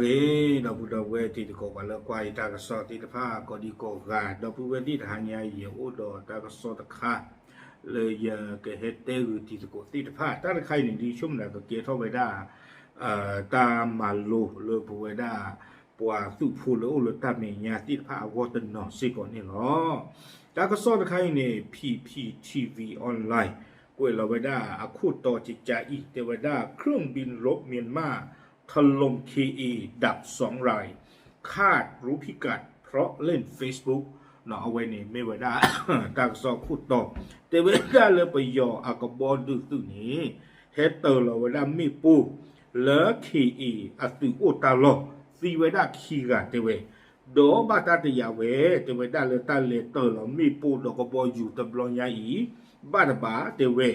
ဂ့ၤ ဒီပုၢ်ဒီဝဲၢ်တံၤသကိး ပှၤလၢကွၢ်ယတၢ်ကစီၣ်သ့ၣ်တဖၣ် ကိးဒံကိးဂၤ ဒီပုၢ်ဝဲၢ်သ့ၣ်တဟါညါအံၤ ယအိၣ်ဒီးတၢ်ကစီၣ်တခါ လၢယကဟဲတဲဂုာ်တံၤသကိးသ့ၣ်တဖၣ် တၢ်တခါအံၤန့ၣ် ဒ်ဆိကမိၣ်ကကဲထီၣ်ဝဲဒၣ် တၢ်မၤလိလၢပဝဲဒၣ် ပှၤသုးဖိလၢအိၣ်လၢတၢ်မဲာ်ညါသ့ၣ်တဖၣ်အဂီၢ်တနီၤစ့ၢ်ကီးန့ၣ်လီၤ. တၢ်ကစီၣ်တခါအံၤန့ၣ် P P T V Online ကွဲးလီၤဝဲဒၣ်အခိၣ်တီကကးအံၤ တဲဝဲဒၣ် เครื่องบินรบเมียนมาถล่ม K A ดับสองราย ขาดรู้พิกัดเพราะเล่น Facebook အဝဲန့ၣ်မ့ၢ်ဝဲဒၣ် တၢ်ကစီၣ်ခိၣ်တီ တဲဝဲဒၣ်လၢပယီၤအကဘီဒုးသုးန့ၣ် ဟဲတၢၤလီၤဝဲဒၣ်မ့ၣ်ပိၢ်လၢ K A အသုးအိၣ်တၢ်လီၢ် သံဝဲဒၣ်ခံဂၤတဲဝဲ ဒီးဘၣ်တၢ်တယာ်ဝဲ တဲဝဲဒၣ်လၢတၢ်လဲၤတၢၤလီၤမ့ၣ်ပိၢ်ဒီးကဘီယူၤတဘျီညါအံၤ ဘၣ်တဘၣ်တဲဝဲ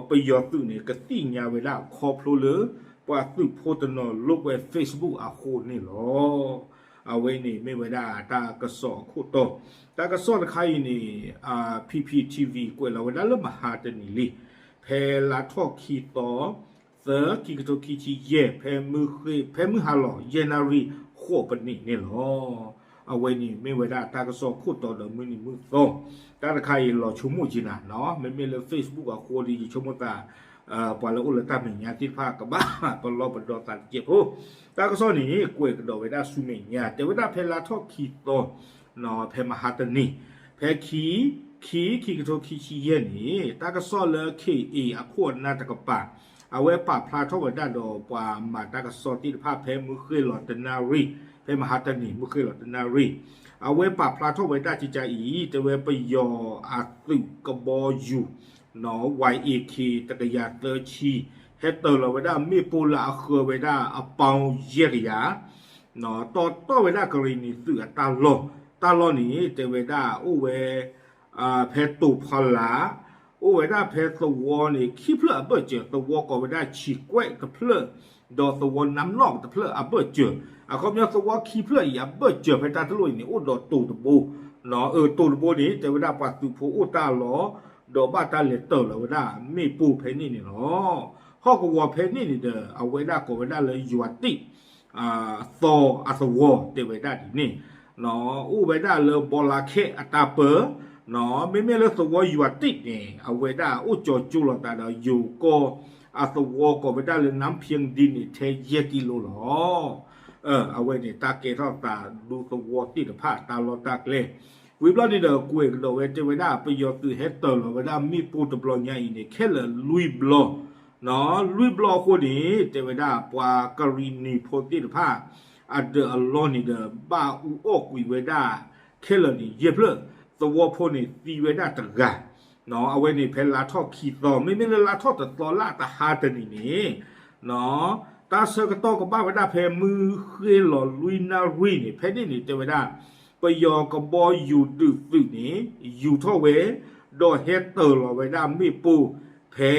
ပယီၤသုးန့ၣ် ကသ့ၣ်ညါဝဲဒၣ်ခီဖျိလၢ ပှၤသုးဖိတနီၤလိာ်ကွဲ Facebook အဃိန့ၣ်လီၤ. အဝဲန့ၣ်မ့ၢ်ဝဲဒၣ်တၢ်ကစီၣ်အခိၣ်တီ တၢ်ကစီၣ်တခါအံၤန့ၣ် P P T V ကွဲးလီၤဝဲဒၣ်လၢမဟါတနံၤလံ ဖဲလါထီၣ်ခံသီ သၢ ခံကထိခံဆံယဲၢ် ဖဲမုၢ်ဟါလီၤ ယဲၢ်နၣ်ရံၣ်ဃိးပနံးန့ၣ်လီၤ. အဝဲန့ၣ်မ့ၢ်ဝဲဒၣ်တၢ်ကစီၣ်ခိၣ်တီဒီးမုၢ်နံၤမုၢ်သီ တၢ်တခါအံၤလီၤဆိကမိၣ်က့ၤနၤ မ့မ့ၢ်လၢ Facebook အဃိဒီး ယဆိကမိၣ်သး ပှၤလၢအိၣ်လၢတၢ်မဲာ်ညါသ့ၣ်တဖၣ် ကဘၣ်ပလီၢ်ပဒီသးတကဲးဖိ တၢ်ကစီၣ်န့ၣ် ကွဲးကဒီးဝဲဒၣ်ဆူမဲာ်ညါ တဲဝဲဒၣ်ဖဲလါထီၣ်ခံသီ ဖဲမဟါတနံၤ ဖဲခံ ခံ ခံကထိခံဆံယဲၢ်န့ၣ် တၢ်ကစီၣ်လၢ K A အခိၣ်အနၢ်တကပၤ အဝဲပာ်ဖျါထီၣ်ဝဲဒၣ်ဒီးပှၤမၤတၢ်ကစီၣ်သ့ၣ်တဖၣ် ဖဲမုၢ်ဃ့ၢ်လီၤတနၣ်ရံၣ် ဖဲမဟါတနံၤ မုၢ်ဃ့ၢ်လီၤတနၣ်ရံၣ် အဝဲပာ်ဖျါထီၣ်ဝဲဒၣ်ကကးအံၤ တဲဝဲပယီၤအသုးကဘီယူၤ Y A K တကယၤသၢဆံ ဟဲတၢၤလီၤဝဲဒၣ်မ့ၣ်ပိၢ်လၢအဃၢၤဝဲဒၣ်အပီယဲၢ်ကယၤ တီၢ်တီၢ်ဝဲဒၣ်ကရံၣ်နံၤသုးအတၢ်လီၢ် တၢ်လီၢ်န့ၣ် တဲဝဲဒၣ်အိၣ်ဝဲ ဖဲတိၤဖီလာ် အိၣ်ဝဲဒၣ်ဖဲသဝီန့ၣ် ခံဖျၢၣ်အဘၢၣ်စၢၤ သဝီကိးဝဲဒၣ်ဆံးကွဲးတဖျၢၣ် ဒီးသဝီနါနီၣ်တဖျၢၣ်အဘၢၣ်စၢၤ အခီပညီသဝီခံဖျၢၣ်အံၤအဘၢၣ်စၢၤဖဲတၢ်တလိၣ်အံၤန့ၣ် အိၣ်ဒီးတိၤတဘိ အၢ တိၤတဘိန့ၣ် တဲဝဲဒၣ်ပှၤသုးဖိအိၣ်တၢ်အလီၢ် ဒီးဘၣ်တၢ်လဲၤတၢၤလီၤဝဲဒၣ်မ့ၣ်ပိၢ်ဖဲန့ၣ်န့ၣ်လီၤ. ဟီၣ်ကဝီၤဖဲန့ၣ်န့ၣ်ဒီး အဝဲဒၣ်ကိးဝဲဒၣ်လၢယွၤတံၣ် သီအသဝီတဲဝဲဒၣ်ဒ်န့ၣ် အိၣ်ဝဲဒၣ်လၢဘီလါခဲအတၢ်ပၢ မ့မ့ၢ်လၢသဝီယွၤတံၣ်န့ၣ် အဝဲဒၣ်အိၣ်ကၠီၤကၠိလိာ်သးဒီးယိၤကီၢ်အသဝီကိးဝဲဒၣ်လၢ နၢဖၠ့ဒံန့ၣ် ထဲယဲၢ်ကံလိလီၤ. အဝဲန့ၣ်တၢ်ကဲထီၣ်သးဒူသဝီသ့ၣ်တဖၣ်တၢ်လီၢ်တၢ်ကျဲ ဝံၤဘျီန့ၣ်ဒီးကွဲးကဒီးဝဲတဲဝဲဒၣ် ပယီၤသုးဟဲတၢၤလီၤဝဲဒၣ်မ့ၣ်ပိၢ်တဘျီညါအံၤန့ၣ် ခဲလၢာ်လွံၢ်ဘျီ လွံၢ်ဘျီအဃိန့ၣ် တဲဝဲဒၣ်ပှၤကရံၣ်နံၤဖိသ့ၣ်တဖၣ် အဒၢးအလီၢ်န့ၣ်ဒီး ဘၣ်အူအီၣ်ကွံာ်ဝဲဒၣ် ခဲလၢာ်န့ၣ် ယဲၢ်ဖျၢၣ် သဝီဖိန့ၣ်သံဝဲဒၣ်တဂၤ အဝဲန့ၣ်ဖဲလါထီၣ်ခံသီ မ့မ့ၢ်လၢလါထီၣ်တသီလၢတဟါတနံၤန့ၣ် တၢ်ဆၢကတီၢ်ကဘၣ်ဝဲဒၣ်ဖဲမုၢ်ဃ့ၢ်လီၤလွံၢ်နၣ်ရံၣ်န့ၣ် ဖဲန့ၣ်န့ၣ် တဲဝဲဒၣ် ပယီၤကဘီယူၤဒုးသုးန့ၣ် ယူၤထီၣ်ဝဲ ဒီးဟဲတၢၤလီၤဝဲဒၣ်မ့ၣ်ပိၢ် ဖဲ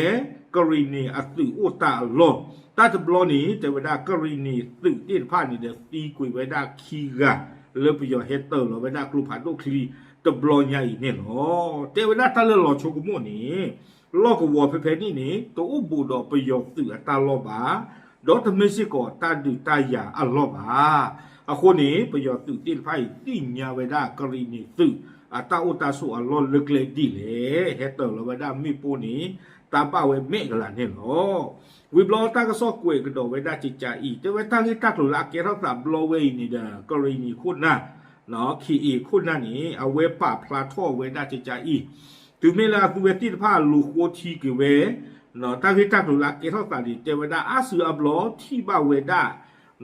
ကရံၣ်နံၤအသုးအိၣ်တၢ်အလီၢ် တၢ်တဘျီန့ၣ် တဲဝဲဒၣ်ကရံၣ်နံၤသုးသ့ၣ်တဖၣ်န့ၣ်ဒီး သံကွံာ်ဝဲဒၣ်ခံဂၤ လၢပယီၤဟဲတၢၤလီၤဝဲဒၣ်ကျိဖးဒိၣ်ချံတဘျီညါအံၤန့ၣ်လီၤ. တဲဝဲဒၣ်တၢ်လၢလီၤဆိကမိၣ်န့ၣ် လီၢ်ကဝီၤဖဲဖဲန့ၣ်န့ၣ် တအိၣ်ဘူးဒီးပယီၤသုးအတၢ်လီၢ်ဘၣ် ဒီးတမ့ၢ်စ့ၢ်ကီးတၢ်ဒုးတၢ်ယၤအလီၢ်ဘၣ်. အဃိန့ၣ် ပယီၤသုးသ့ၣ်တဖၣ်အံၤ သ့ၣ်ညါဝဲဒၣ်ကရံၣ်နံၤသုး အတၢ်အိၣ်တၢ်ဆိးအလီၢ်လၢကျဲဒ်လဲၣ် ဟဲတၢၤလီၤဝဲဒၣ်မ့ၣ်ပိၢ်န့ၣ် တၢ်ဘၣ်ဝဲမဲာ်ကလၤန့ၣ်လီၤ. ဝံၤဘျီတၢ်ကစီၣ်ကွဲးကဒီးဝဲဒၣ်ကကးအံၤ တဲဝဲတၢ်ဂ့ၢ်တၢ်ကျိၤလၢအကဲထီၣ်သးဘျီဝဲအံၤန့ၣ်ဒီး ကရံၣ်နံၤခိၣ်နၢ် K A ခိၣ်နၢ်န့ၣ် အဝဲပာ်ဖျါထီၣ်ဝဲဒၣ်ကကးအံၤ တုၤမ့ၢ်လၢအသုဝဲသ့ၣ်တဖၣ်လူၤဃိထံက့ၤဝဲ တၢ်ဂ့ၢ်တၢ်ကျိၤလၢအကဲထီၣ်သးန့ၣ် တဲဝဲဒၣ်အါစုအါဘျီထံၣ်ဘၣ်ဝဲဒၣ်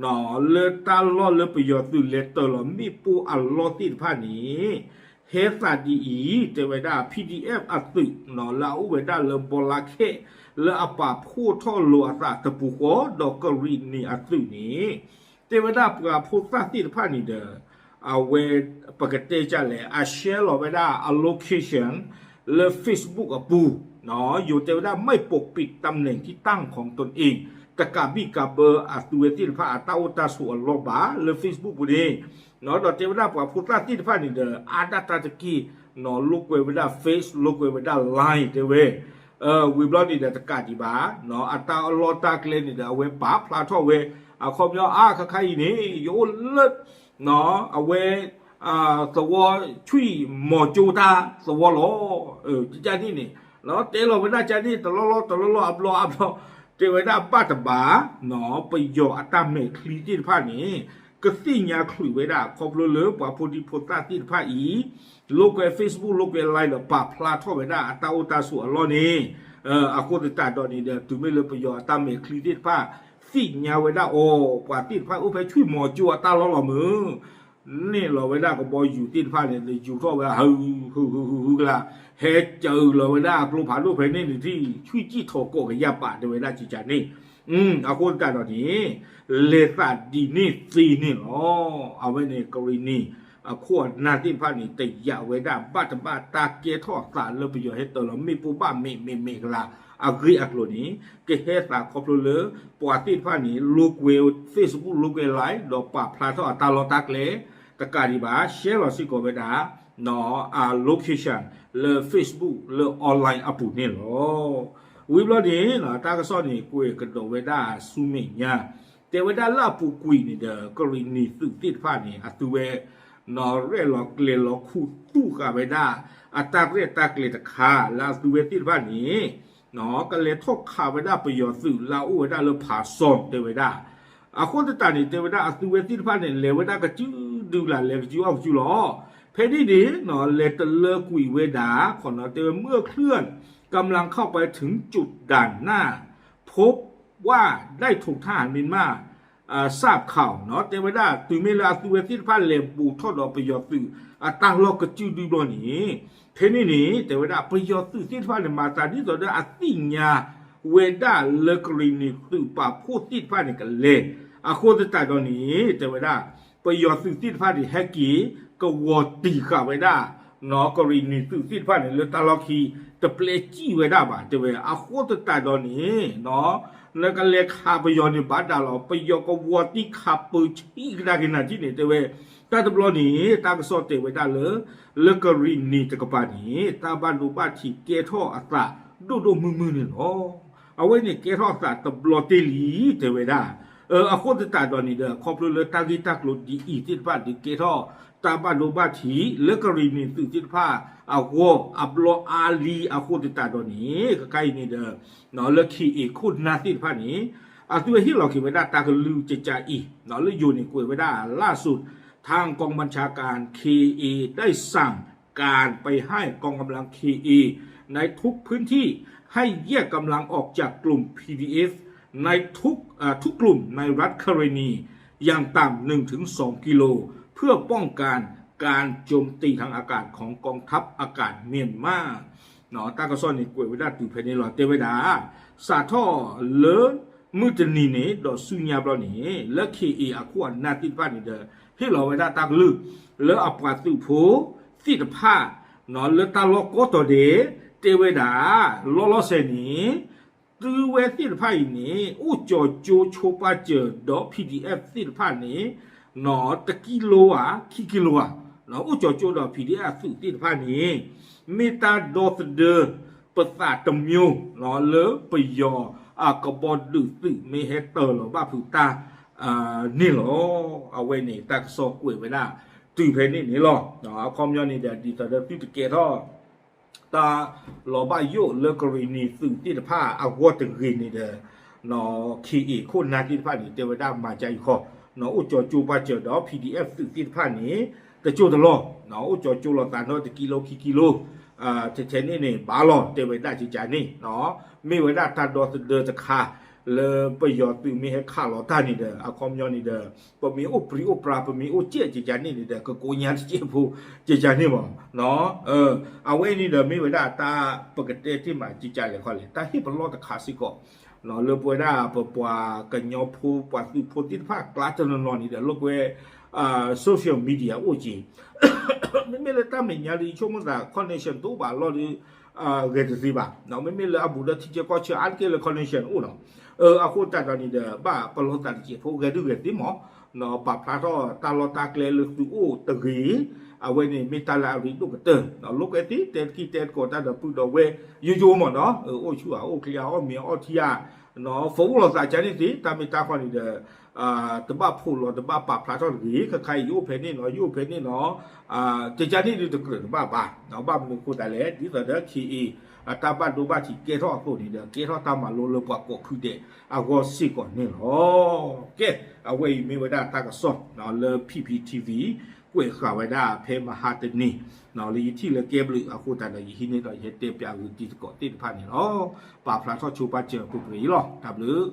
လၢတၢ်လီၢ်လၢပယီၤသုးလဲၤတၢၤလီၤမ့ၣ်ပိၢ်အလီၢ်သ့ၣ်တဖၣ်န့ၣ် ဟဲသးဒ်အံၤ တဲဝဲဒၣ် P D F အသုး လၢအအိၣ်ဝဲဒၣ်လၢဘီလါခဲ လၢအပာ်ဖှိၣ်ထီၣ်လိာ်အသးတပူၤဃီ ဒီးကရံၣ်နံၤအသုးန့ၣ် တဲဝဲဒၣ်ပှၤဖိသၣ်သ့ၣ်တဖၣ်န့ၣ်ဒီး အဝဲ ပကတဲဒ်လဲၣ် အ share လီၤဝဲဒၣ်အ location လၢ Facebook အပူၤ ယိၤတဲဝဲဒၣ် ไม่ปกปิดตำแหน่งที่ตั้งของตนเอง တကးဘံၣ်ကးဘၢအသုဝဲသ့ၣ်တဖၣ်အတၢ်အိၣ်တၢ်ဆိးအလီၢ်ဘၣ်လၢ Facebook ပူၤန့ၣ် ဒီးတဲဝဲဒၣ်ပှၤဖိသၣ်သ့ၣ်တဖၣ်န့ၣ်ဒီး အါဒၣ်တၢ်တက့ၢ် လိာ်ကွဲဝဲဒၣ် Face လိာ်ကွဲဝဲဒၣ် Line တဲဝဲ ဝံၤဘျီန့ၣ်ဒီးတကးဒံးဘၣ် အတၢ်အလီၢ်တၢ်ကျဲန့ၣ်ဒီး အဝဲပာ်ဖျါထီၣ်ဝဲ အခီပညီအါခါခါအံၤန့ၣ် ယအိၣ်လၢ အဝဲ သဝီဆွံၣ်မီၤကၠိတၢ်သဝီလီၤ. ကန့ၣ်န့ၣ်တဲလီၤဝဲဒၣ်ကန့ၣ် တလီၢ်လီၢ်တလီၢ်လီၢ် အဘျီအဘျီ တဲဝဲဒၣ်ဘၣ်တဘၣ် ပယီၤအတၢ်မဲာ်ချံသ့ၣ်တဖၣ်န့ၣ် ကသ့ၣ်ညါချုးဝဲဒၣ် ခီဖျိလၢပှၤဖိဒံဖိသၣ်သ့ၣ်တဖၣ်အံၤ လိာ်ကွဲ Facebook လိာ်ကွဲ Line ဒီးပာ်ဖျါထီၣ်ဝဲဒၣ်အတၢ်အိၣ်တၢ်ဆိးအလီၢ်န့ၣ် အဃိသတးဒီးန့ၣ်ဒီး တုၤမ့ၢ်လၢပယီၤအတၢ်မဲာ်ချံသ့ၣ်တဖၣ် သ့ၣ်ညါဝဲဒၣ်အီၤ ပှၤသ့ၣ်တဖၣ်အိၣ်ဖဲဆွံၣ်မီၤကၠိအတၢ်လီၢ်လီၤမုၢ် န့ၣ်လီၤဝဲဒၣ်ကဘီယူၤသ့ၣ်တဖၣ်န့ၣ် လၢယူၤထီၣ်ဝဲ ဟု ဟု ဟု ဟု ဟု ကလၢ် ဟဲစၢၤလီၤဝဲဒၣ်အကျိဖးဒိၣ်ဖဲန့ၣ်န့ၣ် ထံၣ်ဆွံၣ်ကၠံၣ်ထီၣ်ကိးကယၢ်ပာ် တဲဝဲဒၣ်ကကန့ၣ် အဃိသတးဒီးန့ၣ် လဲၤသးဒ်န့ၣ်သ့န့ၣ်လီၤ. အဝဲန့ၣ် ကရံၣ်နံၣ် အခိၣ်အနၢ်သ့ၣ်တဖၣ်န့ၣ် တယာ်ဝဲဒၣ်ဘၣ်တဘၣ်တၢ်ကဲထီၣ်အသးလၢပယီၤဟဲတၢၤလီၤ မ့ၣ်ပိၢ်ဘၣ်မဲာ်မဲာ်မဲာ်ကလၤ အဂ့ၢ်အကျိၤန့ၣ် ကဟဲသးခီဖျိလၢ ပှၤသ့ၣ်တဖၣ်န့ၣ် လိာ်ကွဲ Facebook လိာ်ကွဲ Line ဒီးပာ်ဖျါထီၣ်အတၢ်လီၢ်တၢ်ကျဲ တကးဒံးဘၣ် ရှဲလီၤစ့ၢ်ကီးဝဲဒၣ် အ location လၢ Facebook လၢ online အပူၤန့ၣ်လီၤ. ဝံၤဘျီန့ၣ် တၢ်ကစီၣ်န့ၣ် ကွဲးကဒီးဝဲဒၣ်ဆူမဲာ်ညါ တဲဝဲဒၣ်လၢအပူၤကွံာ်န့ၣ်ဒီး ကရံၣ်နံၣ်သုးသ့ၣ်တဖၣ်န့ၣ် အသုဝဲ ရဲၣ်လီၤကျဲၤလီၤခူသူၣ်ဃာ်ဝဲဒၣ် အတၢ်ရဲၣ်တၢ်ကျဲၤတခါ လၢအသုဝဲသ့ၣ်တဖၣ်န့ၣ် ကလဲၤထီၣ်ခးဝဲဒၣ်ပယီၤသုးလၢအအိၣ်ဝဲဒၣ်လၢဖးစီၣ်တဲဝဲဒၣ် အဃိသတးန့ၣ် တဲဝဲဒၣ်အသုဝဲသ့ၣ်တဖၣ်န့ၣ် လဲၤဝဲဒၣ်ကစုဒုလၢ် လဲၤကစုအီၣ်ကစုလီၤ. ဖဲန့ၣ်န့ၣ် လဲၤတလၢကွံာ်ဝဲဒၣ် တဲဝဲ เมื่อเคลื่อนกำลังเข้าไปถึงจุดด่านหน้า พบว่าได้ถูกทหารเมียนมา ทราบข่าว တဲဝဲဒၣ် တုၤမ့ၢ်လၢအသုဝဲသ့ၣ်တဖၣ်လဲၤဘူးထီၣ်ဒီးပယီၤသုး အတၢ်လီၢ်ကစုဒုဘျီန့ၣ် ဖဲန့ၣ်န့ၣ် တဲဝဲဒၣ် ပယီၤသုးသ့ၣ်တဖၣ်န့ၣ် မၤသးဒ်သိးဒီးအသ့ၣ်ညါဝဲဒၣ်လၢကရံၣ်နံၣ်သုးပာ်ဖှိၣ်သ့ၣ်တဖၣ်န့ၣ် ကလဲၤ အဃိသတးဒီးန့ၣ် တဲဝဲဒၣ် ပယီၤသုးသ့ၣ်တဖၣ်န့ၣ် ဟဲက့ၤကဝီၤတံၢ်ဃာ်ဝဲဒၣ် ကရံၣ်နံၣ်သုးသ့ၣ်တဖၣ်န့ၣ် လၢတၢ်လီၢ်ခံ တပျဲစံၣ်ဝဲဒၣ်ဘၣ် တဲဝဲ အဃိသတးဒီးန့ၣ် နကလဲၤခးပယီၤန့ၣ်ဘၣ်ဒၣ်လီၤ ပယီၤကဝီၤတံၢ်ခးပၢၤဆံးကဒါက့ၤနၤထံၣ်န့ၣ် တဲဝဲ တၢ်တဘျီန့ၣ် တၢ်ကစီၣ်တဲဝဲဒၣ်လၢ လၢကရံၣ်နံၣ်တကပၤန့ၣ် တၢ်ဘၣ်ဒိဘၣ်ထံးကဲထီၣ်အသးဒိၣ်ဒိၣ်မုၢ်မုၢ်န့ၣ်လီၤ. အဝဲန့ၣ်ကဲထီၣ်အသးတဘျီတ့ၢ်လံ တဲဝဲဒၣ် အဃိသတးဒီးန့ၣ်ဒီး ခီဖျိလၢတၢ်ဂ့ၢ်တၢ်ကျိၤဒ်အံၤသ့ၣ်တဖၣ် ဒုးကဲထီၣ်တၢ်ဘၣ်ဒိဘၣ်ထံး လၢကရံၣ်နံၣ်သုးသ့ၣ်တဖၣ်အဂီၢ် အဘျီအါလံ အဃိသတးဒီးန့ၣ် ခဲခါအံၤန့ၣ်ဒီး လၢ ခ့ၣ်အ့ၣ် ခိၣ်နၢ်သ့ၣ်တဖၣ်န့ၣ် အသုဝဲဟ့ၣ်လီၤက့ၤဝဲဒၣ်တၢ်ကလုၢ်ကကးအံၤ လၢယိၤန့ၣ်ကွဲးဝဲဒၣ် ล่าสุด ทางกองบัญชาการ เคเอ ได้สั่งการไปให้กองกำลัง เคเอ ในทุกพื้นที่ให้แยกกำลังออกจากกลุ่ม พีดีเอฟ ในทุกเอ่อทุกกลุ่มในรัฐคาเรนีอย่างต่ำหนึ่งถึงสองกิโล เพื่อป้องกันการโจมตีทางอากาศของกองทัพอากาศเมียนมา တၢ်ကစီၣ်န့ၣ် ကွဲးဝဲဒၣ်တုၤဖဲန့ၣ်လီၤ တဲဝဲဒၣ် စးထီၣ်လၢ မုၢ်တနံၤန့ၣ် ဒီးဆူညါဘျီန့ၣ် လၢ ခ့ၣ်အ့ၣ် အခိၣ်အနၢ်သ့ၣ်တဖၣ်န့ၣ်ဒီး ဟ့ၣ်လီၤဝဲဒၣ်တၢ်ကလုၢ် လၢအပှၤသုးဖိသ့ၣ်တဖၣ် လၢတၢ်လီၢ်ကိးတီၤဒဲး တဲဝဲဒၣ် လီၤလီၤဆဲးန့ၣ် သုဝဲသ့ၣ်တဖၣ်အံၤန့ၣ် အိၣ်ကၠီၤကၠိဆိပာ်စၢၤဒီး ပီၣ်ဒံၣ်အဲၣ် သ့ၣ်တဖၣ်န့ၣ် တကံလိဧါ ခံကံလိဧါ အိၣ်ကၠီၤကၠိဒီး ပီၣ်ဒံၣ်အဲၣ် သုးသ့ၣ်တဖၣ်န့ၣ် မ့ၢ်တၢ်ဒီသဒၢ ပသးတမျိၤ လၢပယီၤအကဘီဒုးသုးမ့ၢ်ဟဲတၢၤလီၤဘၣ်ဖုးတၢ်န့ၣ်လီၤ. အဝဲန့ၣ်တၢ်ကစီၣ်ကွဲးဝဲဒၣ်တုၤဖဲန့ၣ်န့ၣ်လီၤ. အခီပညီန့ၣ်ဒီး ဒ်သိးဒီးသုတကဲထီၣ် တၢ်လီၤဘၣ်ယိၣ်လၢကရံၣ်နံၣ်သုးသ့ၣ်တဖၣ်အဂီၢ်တဂ့ၤန့ၣ်ဒီး ခ့ၣ်အ့ၣ် ခိၣ်နၢ်သ့ၣ်တဖၣ်န့ၣ် တဲဝဲဒၣ်မၤကယံၤဃီ အိၣ်ကၠီၤကၠိပာ်စၢၤဒီး ပီၣ်ဒံၣ်အဲၣ် သုးသ့ၣ်တဖၣ်န့ၣ် တကၠိတလီၢ် အိၣ်ကၠီၤကၠိလိာ်သးနီတကံလိခံကံလိ ထဲထဲန့ၣ်န့ၣ် ဘၣ်လီၤ တဲဝဲဒၣ်ကကန့ၣ် မ့ၢ်ဝဲဒၣ်တၢ်ဒီသဒၢတခါ လၢပယီၤသုးမ့ၢ်ဟဲခးလီၤတၢ်န့ၣ်ဒီး အခီပညီန့ၣ်ဒီး ပမ့ၢ်အိၣ်ပြံအိၣ်ပြါ ပမ့ၢ်အိၣ်စဲးကကန့ၣ်န့ၣ်ဒီး ကကိညါတစဲးဖိ ကကန့ၣ်မး အဝဲန့ၣ်ဒီးမ့ၢ်ဝဲဒၣ်တၢ်ပကတဲတ့ၢ်မးကကလဲၣ်ခီလဲၣ် တၢ်ဟ့ၣ်ပလီၢ်တခါစ့ၢ်ကီး လၢပဝဲဒၣ်ပပှၤကညီဖိ ပှၤသုးဖိသ့ၣ်တဖၣ်ကျါတနီၤနီၤန့ၣ်ဒီး လိာ်ကွဲ social media အိၣ်က့ၤ မ့မ့ၢ်လၢတၢ်မဲာ်ညါဒီး ယဆိကမိၣ်သး connection တအိၣ်ဘၣ်လီၢ်ဒီး ဂဲၤတသ့ဘၣ် မ့မ့ၢ်လၢအဘူးဒီးထံဆၢကီၢ်ဆၢအါတက့ၢ်လၢ connection အိၣ်နီၤ အဃိသတးဒီးန့ၣ်ဒီး ဘၣ်ပလီၢ်သးတစဲးဖိ ဂဲၤဒုၣ်ဂဲၤသ့မး ပာ်ဖျါထီၣ်တၢ်လီၢ်တၢ်ကျဲလၢသုအိၣ်တဂ့ၤ အဝဲန့ၣ်မ့ၢ်တၢ်လၢအရ့ဒိၣ်ကတၢၢ် လိာ်ကွဲသ့ တဲတကံၢ်တဲသကိးတၢ်ဒီးပုၢ်ဒီးဝဲၢ်ယိယိမးနီၤ အိၣ်ဆူၣ်ဧါ အိၣ်ချ့ဧါ အီၣ်မ့ၤအီထံဧါ ဖီအိၣ်လိာ်သးကန့ၣ်သ့ တၢ်မ့ၢ်တၢ်ခီန့ၣ်ဒီး တဘၣ်ဖိးလီၤ တဘၣ်ပာ်ဖျါထီၣ်တဂ့ၤ ခဲခါအံၤယအိၣ်ဖဲန့ၣ်နီၤ ယအိၣ်ဖဲန့ၣ်နီၤ ကကန့ၣ်ဒုးတကြၢးတဘၣ်ဘၣ် ဘၣ်မနုၤအဃိသတးလဲၣ် ဒ်သိးဒီး ခ့ၣ်အ့ၣ် အတၢ်ဘၣ်ဒိဘၣ်ထံးကဲထီၣ်အသိးန့ၣ်ဒီး ကဲထီၣ်တၢ်မၤလိလၢပှၤကိးဖုဒဲးအဂီၢ်စ့ၢ်ကီးန့ၣ်လီၤ. ကဲ အဝဲအံၤမ့ၢ်ဝဲဒၣ်တၢ်ကစီၣ်လၢ ဖံဖံထံဝံၤ ကွဲးဃာ်ဝဲဒၣ်ဖဲမဟါတနံၤ လၢယထံၣ်လၢကဲဘျုးအဃိသတးဒီး ယဟံးန့ၢ်ဒီးယဟဲတဲပၠးဂုာ်တံၤသကိးသ့ၣ်တဖၣ်န့ၣ်လီၤ. ပာ်ဖျါထီၣ်ဆိပာ်စၢၤအပူၤတဂ့ၤလီၤ. တၢ်ဘျုး